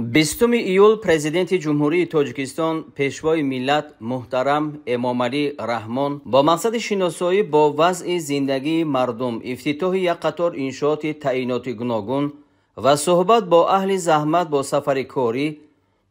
20 июл Президенти Ҷумҳурии Тоҷикистон, Пешвои миллат муҳтарам Эмомалӣ Раҳмон бо мақсади шиносоӣ бо вазъи зиндагии мардум, ифтитоҳи як қатор иншооти таъиноти гуногун ва суҳбат бо аҳли заҳмат бо сафари корӣ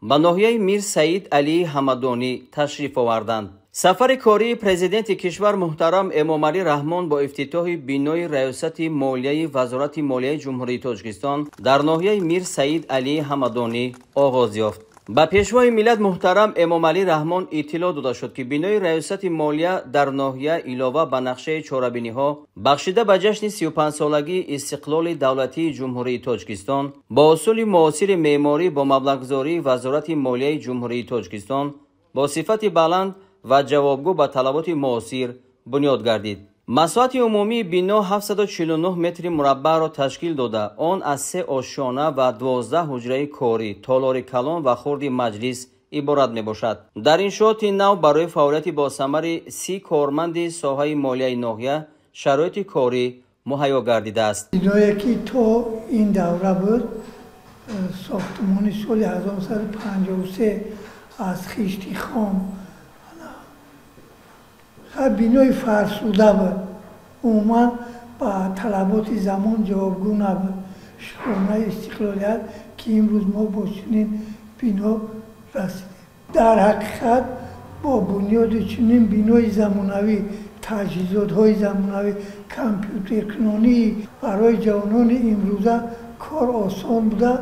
ба ноҳияи Мир Саид Алии Ҳамадонӣ ташриф оварданд. Сафари кории президенти кишвар муҳтарам Эмомалӣ Раҳмон бо ифтитоҳи бинои Раёсати молияи Вазорати молияи Ҷумҳурии Тоҷикистон дар ноҳияи Мир Саид Алии Ҳамадонӣ оғоз ёфт. Ба Пешвои миллат муҳтарам Эмомалӣ Раҳмон иттилоъ дода шуд, ки бинои Раёсати молия дар ноҳия илова ба нақшаи чорабиниҳо бахшида ба ҷашни 35-солагии истиқлоли давлатии Ҷумҳурии Тоҷикистон бо усули муосири меъморӣ бо маблағгузории Вазорати молияи Ҷумҳурии Тоҷикистон бо сифати баланд ва ҷавобгӯ ба талаботи муосир бунёд гардид. Масоҳати умумии бино 749 метри мураббаъро ташкил дода, он аз се ошёна ва 12 ҳуҷраи корӣ, толори калон ва хурди маҷлис иборат мебошад. Дар иншооти нав барои фаъолияти босамари 30 корманди соҳаи молияи ноҳия шароити корӣ муҳайё гардидааст. Биное ки то ин давра буд, сохтмони соли 1953 аз хишти хом, бинои фарсуда буд, умуман ба талаботи замон ҷавобгӯ набуд. Шукронаи истиқлолият, ки имрӯз мо бо чунин бино расидем. Дар ҳақиқат бо бунёди чунин бинои замонавӣ, таҷҳизотҳои замонавӣ, компютеркунонӣ барои ҷавонони имрӯза кор осон буда,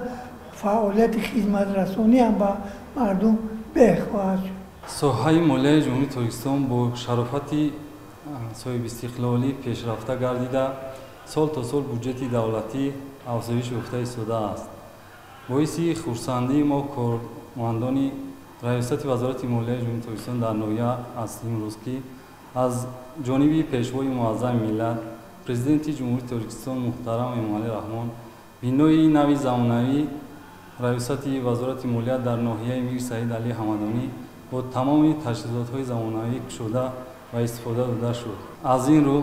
фаъолияти хизматрасонӣ ҳам ба мардум беҳ хоҳад шуд. Соҳаи молияи Ҷумҳурии Тоҷикистон бо шарофати соҳибистиқлолӣ пешрафта гардида, сол то сол буҷети давлатӣ афзоиш ёфта истодааст. Боиси хурсандии мо, кормандони Раёсати Вазорати молияи Ҷумҳурии Тоҷикистон дар ноҳия аст имрӯз, ки аз ҷониби Пешвои муаззами миллат, Президенти Ҷумҳурии Тоҷикистон муҳтарам Эмомалӣ Раҳмон бинои нави замонавӣ Раёсати Вазорати молия дар ноҳияи Мир Саид Алии Ҳамадонӣ бо тамоми таҷҳизотҳои замонавӣ кушода ва истифода дода шуд. Аз ин рӯ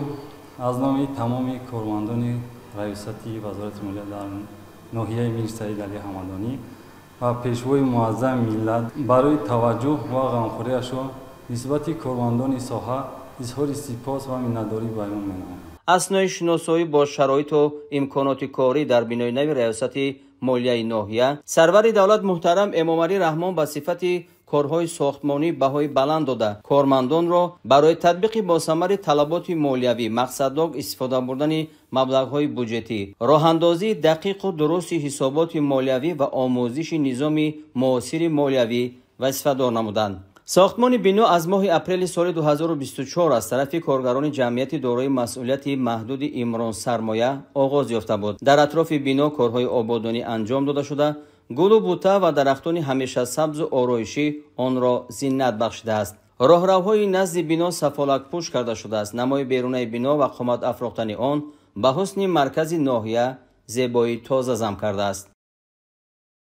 аз номи тамоми кормандони Раёсати Вазорати молия дар ноҳияи Мир Саид Алии Ҳамадонӣ ва Пешвои муаззами миллат барои таваҷҷӯҳ ва ғамхориашон нисбати кормандони соҳа изҳори сипос ва миннатдорӣ баён менамоям. Аснои шиносоӣ бо шароиту имконоти корӣ дар бинои нави Раёсати молияи ноҳия, сарвари давлат муҳтарам Эмомалӣ Раҳмон ба сифати корҳои сохтмонӣ баҳои баланд дода, кормандонро барои татбиқи босамари талаботи молиявӣ, мақсаднок истифода бурдани маблағҳои буҷетӣ, роҳандозии дақиқу дурусти ҳисоботи молиявӣ ва омӯзиши низоми муосири молиявӣ вазифадор намуданд. Сохтмони бино аз моҳи апрели соли 2024 аз тарафи коргарони ҷамъияти дорои масъулияти маҳдуди Имрон Сармоя оғоз ёфта буд. Дар атрофи бино корҳои ободонӣ анҷом дода шуда, гулу бута ва дарахтони ҳамешасабзу ороишӣ онро зинат бахшидааст. Роҳравҳои назди бино сафолакпӯш карда шудааст. Намои берунаи бино ва қомат афрохтани он ба ҳусни маркази ноҳия зебоии тоза зам кардааст.